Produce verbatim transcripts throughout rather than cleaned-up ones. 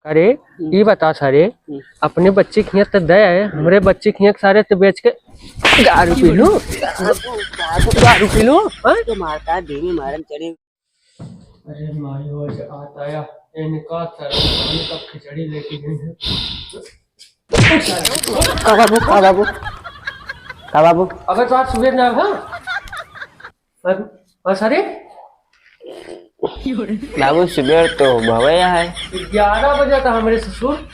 अरे, हम्म। ई बता सारे, हम्म। अपने बच्चे के हियाँ त दे आए, हमरे बच्चे के हियाँ सारे त बेच के दारू पी लूं? दारू पी लूं, हाँ? तो मारता, देने मारन चढ़े। अरे माई, वो आज आता आया, इनका सर, पानी का खिचड़ी लेके गई है। का बाबू, का बाबू? का बाबू? अबे तो आज सुबह ना, हाँ? और, और सारे? बाबू, सुबह तो भवे है। ग्यारह बजे था हमरे ससुर।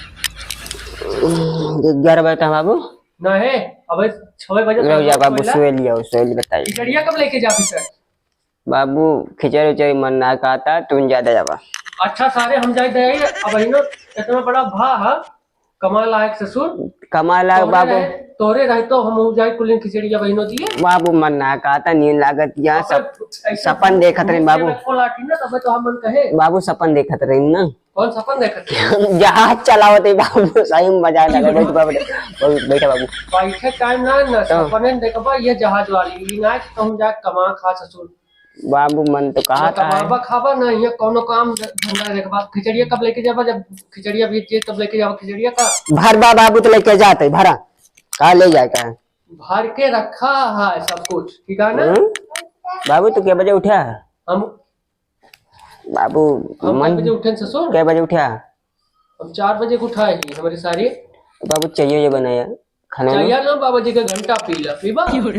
ग्यारह बजे था बाबू? नहीं, अबे छह बजे रुक था जा बाबू, पहला। सोए लिया, सोए लिया, बताइए। खिचड़िया कब लेके जाबी सर? बाबू, खिचड़ी उचड़ी मन ना कहता, तुम ज्यादा जाबा। अच्छा सारे, हम जाए दे, अब इनो इतना बड़ा भा है, कमाए लायक ससुर। कमाए लायक तोहरे बाबू। रहे, तोहरे रहे तो हम जाए कुलिन खिचड़िया बहिनो दिए। बाबू, मन ना कहता, नींद लागत या, अबे, सब ऐसे सपन देखत रही बाबू। में खोला की ना, तबे तो हम मन कहे। बाबू, सपन देखत रही ना। कौन सपन देखत रही? जहाज चलावत है बाबू, सही में मजा आ गया। बैठ बाबू, बैठ, बैठ बाबू। बैठे टाइम ना, ना तो सपने देखबा, ये जहाज वाली, ई ना कि कहूँ जा कमा खा ससुर। बाबू मन तो कहा ना था। कमाबा खाबा ना, यहाँ कौनो काम ध-, धंधा देखबा। खिचड़िया कब लेके जाबा? जब खिचड़िया बीत जाए तब लेके जाबा खिचड़िया का? भरबा बाबू तो लेके जाते, भरा। का ले जाए का? भर के रखा है सब कुछ, ठीक है ना? हम्म? बाबू तो कै बजे उठा है? हम बाबू हम मन कै बजे उठे ससुर? कै बजे उठा? हम चार बजे के उठाए ही, हमरे सारे। बाबू चाहिए ये बनाया। खाना में? चाहिए ना बाबा जी का घंटा पी ला, पीबा? घं-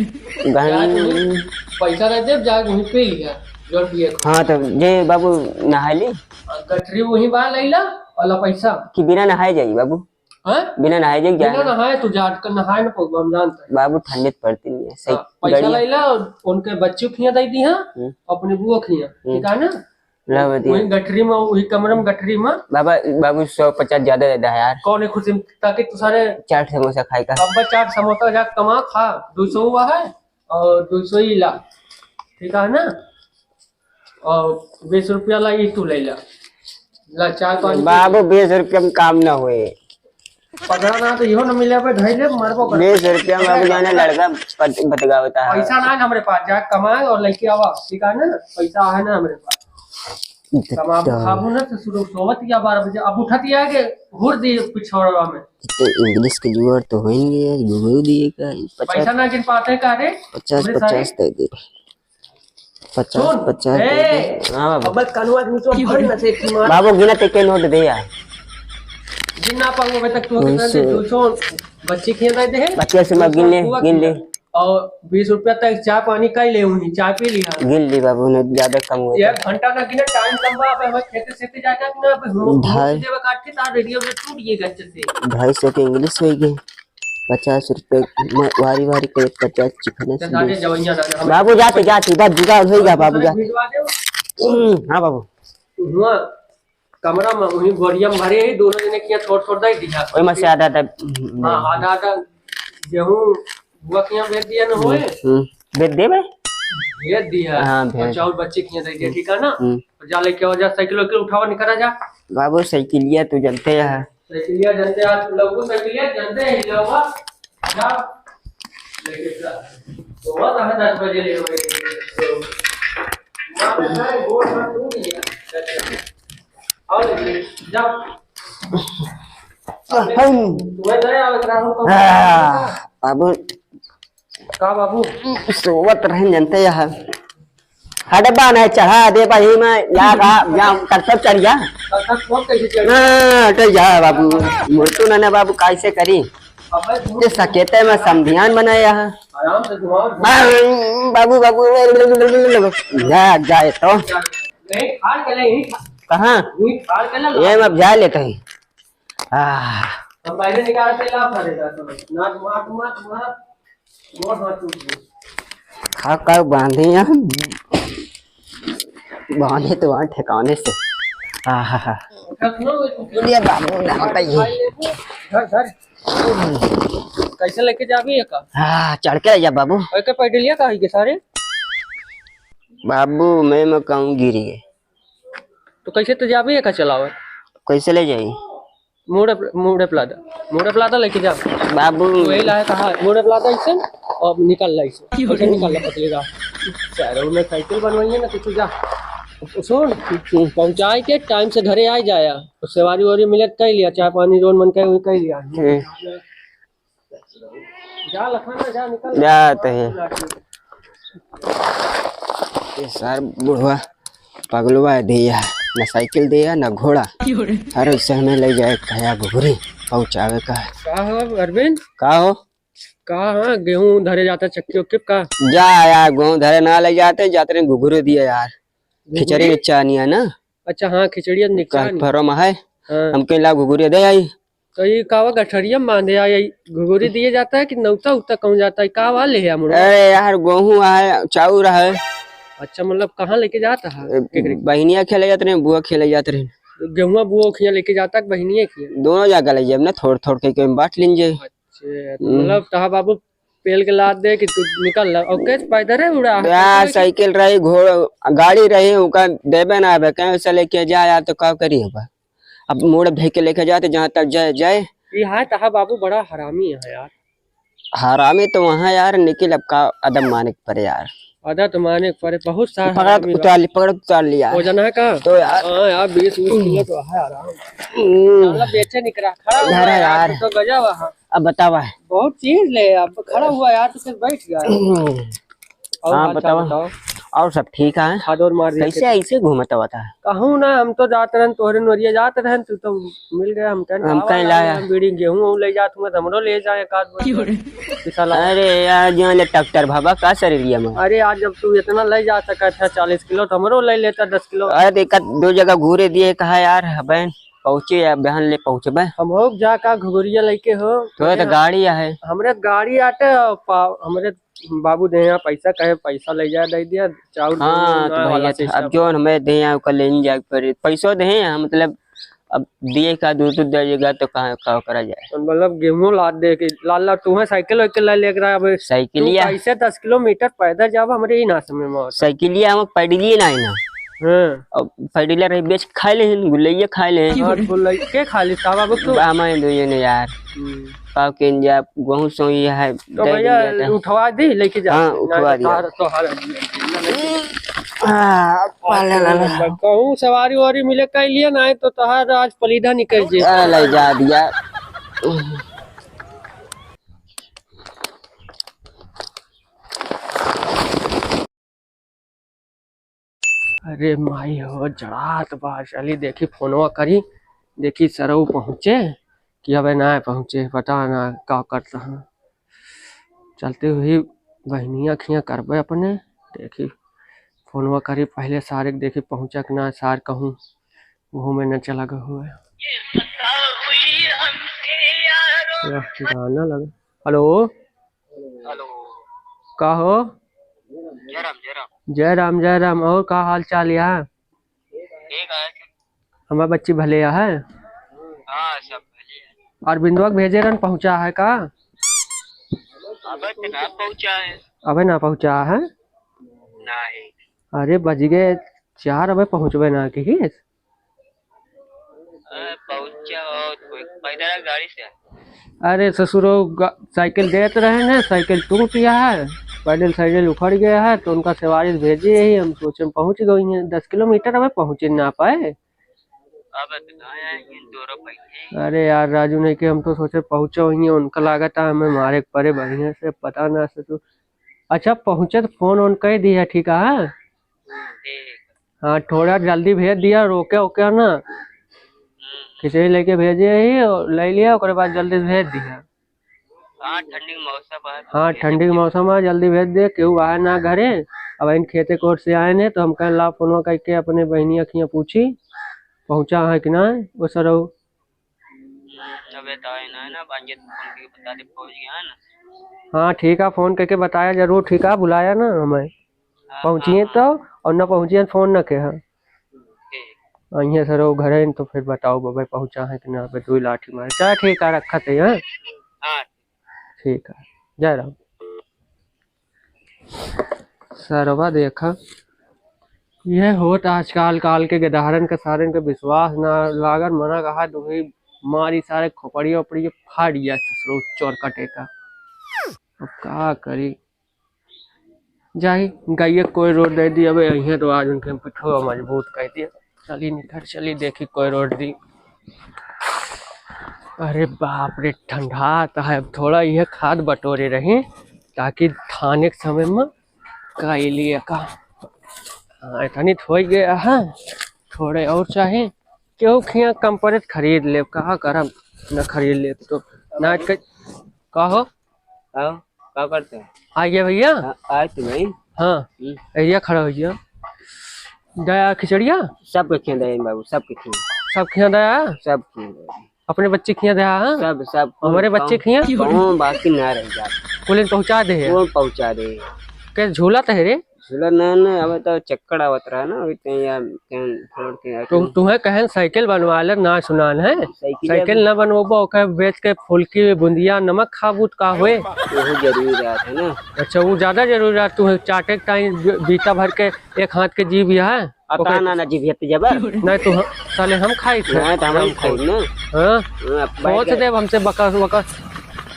जाके वहीं पैसा रह दे, जाके वहीं पी लिया, जोन पिए को। हाँ, तो जे बाबू नहाए ली? हाँ, गठरी वहीं बा, लैला, वाला पैसा। कि बिना नहाए जाई बाबू? हाँ? बिना नहाए जाई बिना जाना? नहाए तू जाट का नहाए ना पौबा, हम जानते हैं। बाबू ठंडी तो पड़ती नहीं है, सही हाँ, पैसा बढ़िया। लैला, उनके बच्चों खिया दे दी, हाँ? हम्म। अपने बुआ खिया, हम्म। ठीक है ना? ला बतिया। वही गठरी में, वही कमरा में गठरी में। बाबा, बाबू, सौ पचास ज्यादा दे दे यार। कौन है खुशी में? ताकि तू सारे चाट समोसा खाए का। अब चाट समोसा जा कमा खा, दो सौ हुआ है और दो सौ ही ला, ठीक है ना? और बीस रुपया ला, ई तू ले ला, ला चाय पानी पी। बाबू, बीस रुपया में काम ना होए। पकड़ा ना तो इहो न मिले, अबे धइले मारबो कर। बीस रुपया में अबे जाने लड़का पत-, बतगावता है। पैसा ना है ना हमरे पास, जा कमाए और लेके आवा, ठीक है ना? पैसा है ना हमरे पास। कमाबो खाबो ना तो सुबह सोवत या बारह बजे, अब उठत या के हुर दिए पिछोड़वा में। तो इंग्लिश के जुगाड़ तो होइंगे, घुमाऊ दिए का? पचास, पैसा ना गिन पाते का रे? पचास, हमरे सारे पचास दे दे। पचास, सुन, पचास ए, दे दे। हाँ बाबू। अब कनुआ के नीचे भर न से एक मार। बाबू गिना ते के नोट दे यार। गिन ना पाऊँ अबे तक तो कितना दे, दो सौ। दो सौ बच्चे के दे दे। बच्चे से मैं गिन ले, दो सौ गिन ले। और बीस रुपया तक चाय पानी का ही ले उन्हीं, चाय पी लिया। गिन ले बाबू, नहीं ज्यादा कम हुआ। एक घंटा ना गिने, टाइम कम बा, अबे हमें खेते सेते जाके ना, अबे हम ढाई। देवे काट के तार रेडियो में टूट गए गच्चे से। ढाई सौ के इंग्लिश हो गई। पचास रुपये म-, वारी वारी करे, पचास चिकन से चल, बीस। जवैया ना, ना, बाबू, जाते, जाते, बस जुगाड़ होइगा, बाबू, जा। भिजवा दे। हम्म, हाँ, बाबू। हुआ कमरा में, वही बोरिया में भरे ही, दोनों जने किया छोड़, छोड़ दे दिया। ओई में से आधा, आधा, हाँ, आधा, आधा गेहूं बुआ के यहाँ भेज दिया ना होए। हम्म, हम्म। भेज देबे? भेज दिया। हाँ, और भेज। चाउर बच्चे के यहाँ दे दिया, ठीक है ना? हम्म। और जा लेके आओ, जा, साइकिल वाइकिल उठावा, निकला जा। बाबू, साइकिलिया तो जानते हैं। साइकिलिया जानते हैं, आज लगभग साइकिलिया जानते हैं, हिलावा। जा। लेके जा। तो वह कहाँ दस बजे ले होए। वहाँ पे सारे बोर्ड पर तू नहीं है। और जा। हम। तुम्हें गए और राहुल को आ, बाबू। का बाबू? सोवत रहन जानते हैं। हट बा, नहीं चढ़ा दे भाई, मैं या का, या करतब चढ़ जा। करतब कौन कैसे चढ़? हाँ, हट जा बाबू। मुर्तू ना, ना बाबू, कैसे करी? अबे, ये सकेते में समधियान बनाया है। आराम से घुमाओ। बाबू, बाबू, जा, जाए तो। नहीं, खाड़ के ले, यहीं खा-, कहाँ? यहीं खाड़ के ले ला। ये मैं अब जा लेते हैं। आह। हम पहले निकाल के ला पड़ेगा तो। ना घुमा, घुमा, घुमा। बहुत हाथ टूट गया। खा कर बांधे हैं। बांधे तो वहाँ ठिकाने से। आहा। ये बाबू ना बताइए। धर, धर। कैसे लेके जाबी ये का? हाँ, चढ़ के ले जा बाबू। ओके, पैडलिया का है के सारे? बाबू, मैं, मैं कहूँ गिरी है। तो कैसे तो जाबी ये का चलावे? कैसे ले जाई? मुड़े, मुड़े प्लादा, मुड़े प्लादा लेके जा। बाबू। वही लाए कहा, मुड़े प्लादा ऐसे, अब निकल ला ऐसे, ऐसे निकल ला पतली का। सारे उन्हें साइकिल बनवाइए ना, तो तू जा। सुन, हम्म। पहुँचाए के टाइम से घरे आ जाया। तो सेवारी ओवारी मिले कइ लिया, चाय पानी जौन मन करे वही कइ लिया। हम्म। जा लखन में जा, निकल। जात है। ये सार बुढ़वा पगलवा दिया, न साइकिल दिया, न घोड़ा। अरे, उससे हमें ले जाए कहा घुघरी पहुँचावे का। का हो अरविंद? का हो? का, हाँ, गेहूं धरे जाता चक्की उक्की का? जा यार, गेहूं धरे ना ले जाते, जाते रहे घुघरी दिया यार। घुघरी? खिचड़ी निचानी है ना? अच्छा, हाँ, खिचड़ी निचानी। फरम है। हाँ। हमके ला घुघरी दे आई। तो ये का हुआ, गठरिया में बांधे आई, घुघरी दिए जाता है कि नौता उता कहूँ जाता है, का हुआ ले है मुड़वा? अरे यार, गेहूं है, चाउर है। अच्छा, मतलब कहाँ लेके जाता है? ए, केकरे? बहिनिया खेले जात रहे, बुआ खेले जात रहे। गेहुआ बुआ खिया लेके जाता है, बहिनिया खिया? दोनों जगह ले जाब ना, थोड़ थोड़ के, के बांट लीन जाए। अच्छा, तो हम्म। मतलब तहा बाबू पेल के लाद दे कि तू निकल ला। और कैसे पैदल है उड़ा? यार, साइकिल रही, घोड़, गाड़ी रही, उनका देबे ना आवे, कहीं से लेके जा यार, तो का करी अब? अब मोड़ भेज के लेके जाते जहाँ तक जाए, जाए। ये है तहा बाबू बड़ा हरामी है यार। हरामी तो वहाँ यार, निखिल अब का अदब माने के पड़े यार। अदब तो माने के पड़े, बहुत सारा पकड़ हरामी बा। उतार ली, पकड़ उतार लिया। वजन है का? तो यार। हाँ यार, बीस बीस किलो तो है आराम। हम्म। साला बेचे निकला, खड़ा हुआ अरे यार, यार। तो गजब है। अब बतावा। बहुत चीज ले, अब खड़ा हुआ यार, तो फिर बैठ गया। हम्म। और हाँ, हाल चाल बतावा। बताओ। और सब ठीक है? खाद और मार दिया कैसे खेत में? ऐसे घूमत हुआ था? कहूँ ना, हम तो जात रहन, तोहरे नोरिया जात रहन, तू तो मिल गया, हम कहन, हम "का कहीं वाला लाया?" है, हम बीड़ी गेहूं वहूं ले जात हुआ, तो हमरो ले जाए एक आध बोरी। की हो रे? पिसा ला। अरे यार, जो ले ट्रैक्टर भावा का सर लिया मैं। अरे यार, जब तू इतना ले जा सकत है चालीस किलो, तो हमरो ले लेता दस किलो। अरे देखा, दो जगह घूरे दिए, कहा यार, बहन पहुँचे या बहन ले पहुँचबे। हम हो जा का घुघुरिया लेके हो। तो, तो गाड़ी है। हमरे गाड़ी आटे, पा-, हमरे बाबू दे यहाँ पैसा, कहे पैसा ले जा, दे दिया, चाउर हाँ, गेहूं तो ना भैया, वाला अब system। जोन हमें दे यहाँ ओकर लेने जाए के पड़े, पैसो दे यहाँ, मतलब, अब दिए का दूर दूर दे देगा तो कहाँ, का करा जाए? तो मतलब गेहूं लाद दे के, लाल लाल तू है साइकिल वाइकिल ला लेके रहा अब। साइकिलिया? तू कैसे दस किलोमीटर पैदल जाब, हमरे ही ना समझ में आवत। साइकिलिया हम पैडलिए ना है ना। हाँ। अब पैडलिया रही बेच के खाए ले, गुल्लैया खाए ले। हाँ, गुल्लैया के खा ले, साहब, अब तू। बा, हमारे दो जने यार। हम्म। पाव के जा, गेहूं सोई है, तो दे भैया, दिया था। उठवा दी, लेके जा। हाँ, ना, उठवा तो दिया। तोहार, तोहार। हाँ, पाले ला ला। कहूँ सवारी वारी मिले कह लिए ना, तो तोहार आज पलीदा निकल जे। आ, ले जा दिया। अरे माई हो, जड़ात बा। चली देखी, फोनवा करी, देखी सरऊ पहुँचे कि अबे ना पहुँचे, पता ना का करता है। चलते हुई बहिनिया खिया करबे अपने, देखी फोनवा करी पहले सारे के, देखी पहुँचा कि ना, सार कहूँ घूमे न चला गए हुए। वाह, गाना लगा। हेलो। हेलो। का हो? जय राम, जय राम। जय राम, जय राम। और का हाल चाल या? ठीक है। हमार बच्ची भले या है? हाँ, सब भले है। अरविंदवा के भेजे रहन, पहुँचा है का? अबे तो ना पहुँचा है। अबे ना पहुँचा है? नहीं। अरे, बज गए चार, अबे पहुँचबे ना किहिस। अरे, पहुँचा हो तो पैदल गाड़ी से? अरे ससुरो, गा-, साइकिल देत रहे ने, साइकिल टूट गया है, पैडल सैडल उखड़ गया है, तो उनका सवारी से भेजे ही। हम सोचे पहुँच गई हैं, दस किलोमीटर अबे पहुँचे ना पाए। अब तो ना आएंगे, दो रुपये। अरे यार राजू, नहीं कि हम तो सोचे पहुँचे हुई हैं, उनका लागत है हमें मारे के परे बढ़िया से, पता ना से तू। अच्छा पहुँचे तो फोन ऑन कर दिया, ठीक है? ठीक। हाँ, थोड़ा जल्दी भेज दिया, रोके ओके ना। हम्म। खिचड़ी लेके भेजे ही, और ले लिया, ओकरे बाद जल्दी से भेज दिया। हाँ, ठंडी के मौसम है, तो हाँ, भेज ठंडी के दिया। मौसम है, जल्दी भेज दे, केहू आए ना घरे। अब इन खेते कोर से आए ने, तो हम कहें, "ला, फोनवा करके अपने बहिनी अखियाँ पूछी, पहुँचा है कि ना, वो सरऊ।" हम्म, अबे तो आए ना, ना, बांजे तो फोन करके बता दे, पहुँच गया है ना। हाँ, ठीक है, फोन करके बताया जरूर, ठीक है, बुलाया ना हमें। हाँ, पहुँचिए हाँ, तो, हाँ। और ना पहुँचिए, फोन ना कहे। ठीक। अइहे सर, वो घरे न तो फिर बताओ, बबे पहुँचा है कि ना, बे दुई लाठी मारे। चल ठीक है, रखत है, हाँ? हाँ। ठीक है, जय राम। सरवा देखा, यह होत आजकल काल के गदहरन के, सारन के विश्वास ना लागन, मना कहा दुही मारी सारे खोपड़ी ओपड़ी फाड़ दिया ससुरो चोर कटे का। अब का करी? जाई, गइया कोई रोड दे दी, अबे यहीं तो आज उनके पिठो मजबूत कर दिया। चली निकर, चली देखी कोई रोड दी। अरे बाप रे, ठंडा तो है। अब थोड़ा यह खाद बटोरे रही, ताकि थाने के समय में का लिए का। हाँ, इतनी तो हो गया है, थोड़े और चाहे। क्यों खिया कम पड़े तो खरीद ले, कहा करम न खरीद ले तो ना। का हो? आओ, का करते हैं? आ गया भैया? हाँ, आए तो नहीं। हाँ, हम्म। एरिया खड़ा हो गया। दया खिचड़िया? सबके खिया दया बाबू, सबके खिया। सब खिया दया? सब खिया दया। अपने बच्चे खिया दया, हाँ? सब, सब, हमारे कौन, बच्चे खिया? कौन बाकी ना रह जात। कुल पहुँचा दे है? वो पहुँचा दे। के झूला तो है रे? झूला ना, ना, अबे तो चक्कर आवत रहा ना, अभी तो यार, कहीं छोड़ के आए तो थे। तुम्हें कहन साइकिल बनवा ले, ना सुनान है। साइकिल साइकिल अब ना बनवाबो, ओकर बेच के फुल्की, बुंदिया, नमक खाबू त का होए? वो जरूरी रहत है ना। अच्छा, वो ज्यादा जरूरी रहत, तुम्हें चाटे के टाइम बी-, बीता भर के एक हाथ के जीभ यह है। आता ओकर ना, ना, जीभ ये तो जबर। नहीं तो हम, साले हम खाई थे। नहीं तो हम खाई ना। हाँ? हाँ, अब सोच बैठ दे हमसे बकस, बकस।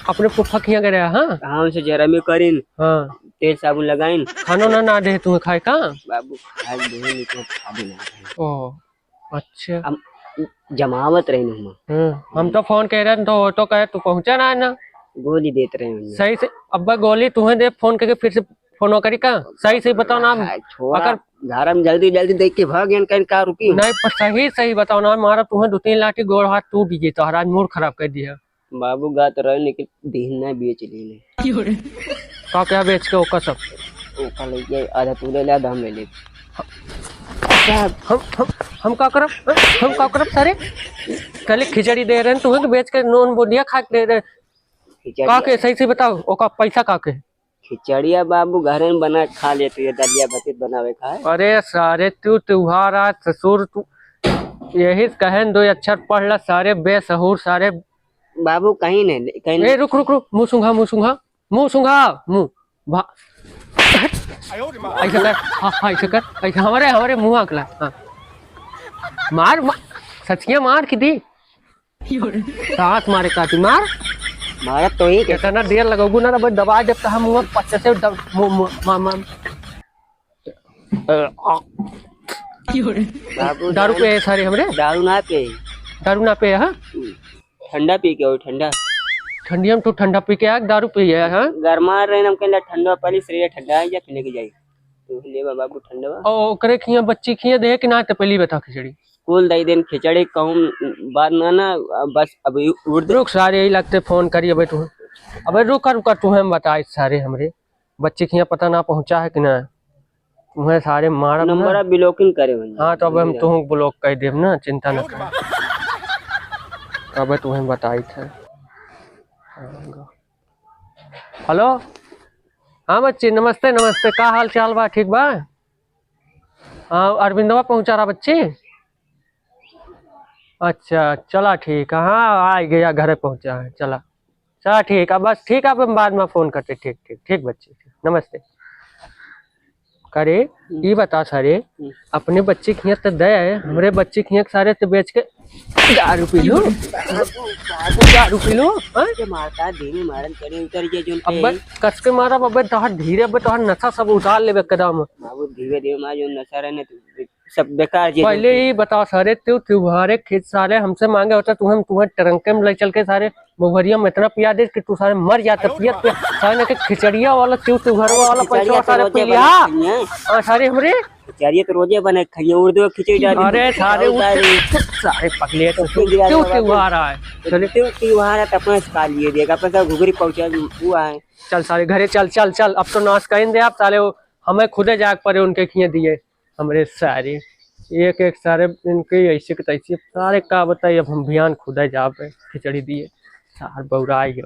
अपने फुफ्फा खिया करे, हाँ? हाँ, उनसे जरा में करीन। हाँ। तेल साबुन लगाइन। खानो ना, ना दे तुम्हें खाए का? बाबू, खाए दे, नहीं तो खा भी ना। ओ, अच्छा। हम जमावत रहे ना हम। हाँ, हम तो फोन कह रहे हैं, तो ऑटो कहे, तू पहुंचा ना है ना। गोली देत रहे हैं। सही से, अब्बा गोली तुम्हें दे, फोन करके फिर से फोन करी का? सही से बताओ ना। हाँ, छोड़ा। अगर घर में जल्दी, जल्दी देख के भाग गए, कहीं का रुकी हूँ। नहीं, पर सही, सही बताओ ना, मारा तुम्हें दो तीन लाठी, गोड़ हाथ टूट गई, तो आज मूड खराब कर दिया। बाबू गात रहे, लेकिन दीन ना बेच लेले। का क्या बेच के ओका सब? ओका ले गए, आधा तू ले ले, आधा हम ले ले। हम, हम, हम का करब? हम का करब सारे? कल खिचड़ी दे रहे हैं, तुम्हें तो बेच के नून बुंदिया खा के दे रहे हैं। खिचड़ी का के सही से बताओ, ओका पैसा का के? खिचड़िया बाबू घरे में बना के खा लेते, ये दलिया भात बनावे खाए। अरे सारे, तू त्योहार आज ससुर, तू यही कहन दो अक्षर पढ़ ला, सारे बेसहूर, सारे। बाबू कहीं नहीं, कहीं ए, नहीं। रुक, रुक, रुक, मुँह सूंघा, मुँह सूंघा, मुँह सूंघा, मुँह भा-, ऐसा कर, हाँ, हाँ, ऐसा कर, ऐसा हमारे, हमारे मुँह अकला, हाँ। मार, मार, सचिया मार की दी। साँस मारे काटी, मार। मारत तो ही के। इतना देर लगौबू ना, अब दबा देब त हम मुँह पच्चीस से दब-, मु-, मु-, मा-, मा-, अ, आ। बाबू दारू जान पे है सारे हमरे? दारू ना पे। दारू ना पे, हाँ? हम्म। ठंडा पी के हो, ठंडा। ठंडी हम तो ठंडा पी के आ, दारू पी है, हाँ? गरमा रहे हम कहले ठंडा, पहले शरीर ठंडा है, जा तू लेके जाई। तू लेबा बाबू ठंडवा। ओ, ओकरे खिया बच्ची खिया दे कि ना, तो पहली बता खिचड़ी। कुल दई देन खिचड़ी कहूँ बात ना ना, बस अभी उड़ दे। रुक सारे, यही लगते फोन करी अबे तू। अबे रुक, रुक, तू हम बताई सारे हमरे बच्चे के यहाँ पता ना पहुँचा है कि ना। तुम्हें सारे मारब ना। नंबर ब्लॉकिंग करे हुए हैं। हाँ, तो अब हम तुहूँ ब्लॉक कर देब ना, चिंता ना कर। अब तुम्हें बताई थे। हेलो, हाँ बच्ची, नमस्ते, नमस्ते, का हाल चाल बा, ठीक बा? हाँ, अरविंदवा पहुँचा रहा बच्ची? अच्छा, चला ठीक है, हाँ, आ गया, घरे पहुँचा है, चला। चला ठीक है, बस ठीक है, अब हम बाद में फोन करते, ठीक, ठीक, ठीक बच्ची, ठीक, नमस्ते। करे, हम्म। ई बता सारे, हम्म। अपने बच्चे के हियाँ तो दे आए, हमरे बच्चे के हियाँ सारे तो बेच के दारू पी लो। दारू पी लो, हाँ? ये मारता, धीरे मारन करे, उतर गया जोन पे। अबे, कस के मारा, अबे, तोहार धीरे, अबे, तोहार नशा सब उतार लेबे एकदम। बाबू, धीरे, धीरे मार, जो नशा रहे ना, तो सब बेकार चीज पहले होती है। ही बताओ सारे, तू त्योहारे खेत सारे हमसे मांगे होता, तू हम तुम्हें ट्रंके में ले चल के सारे मोहरिया में इतना पिया दे कि तू सारे मर जाते पियत पियत। सारे ना के खिचड़िया वाला, तू त्योहार वाला खिचड़िया पैसा तो सारे रोजे पी लिया। बना खाइए। हाँ, सारे हमरे। खिचड़िया तो रोजे बने खाइए, उर्दू खिचड़ी डाल दी। अरे सारे और उठ-, डाल दी। सारे पकले तो तो फिर गिरा तू देगा बाबू। त्योहार आए। तो चले। तू त्योहार है तो अपना खा लिए देगा, अपना सब घुघरी पहुंचा हुआ है। चल सारे घरे चल, चल, चल, अब तो नाश करें दे आप साले, वो हमें खुदे जाके पड़े उनके खिए दिए। हमरे सारे एक एक सारे इनके ऐसे के तैसे सारे का बताई। अब हम बिहान खुदा जाबे खिचड़ी दिए, सार बौराई गए।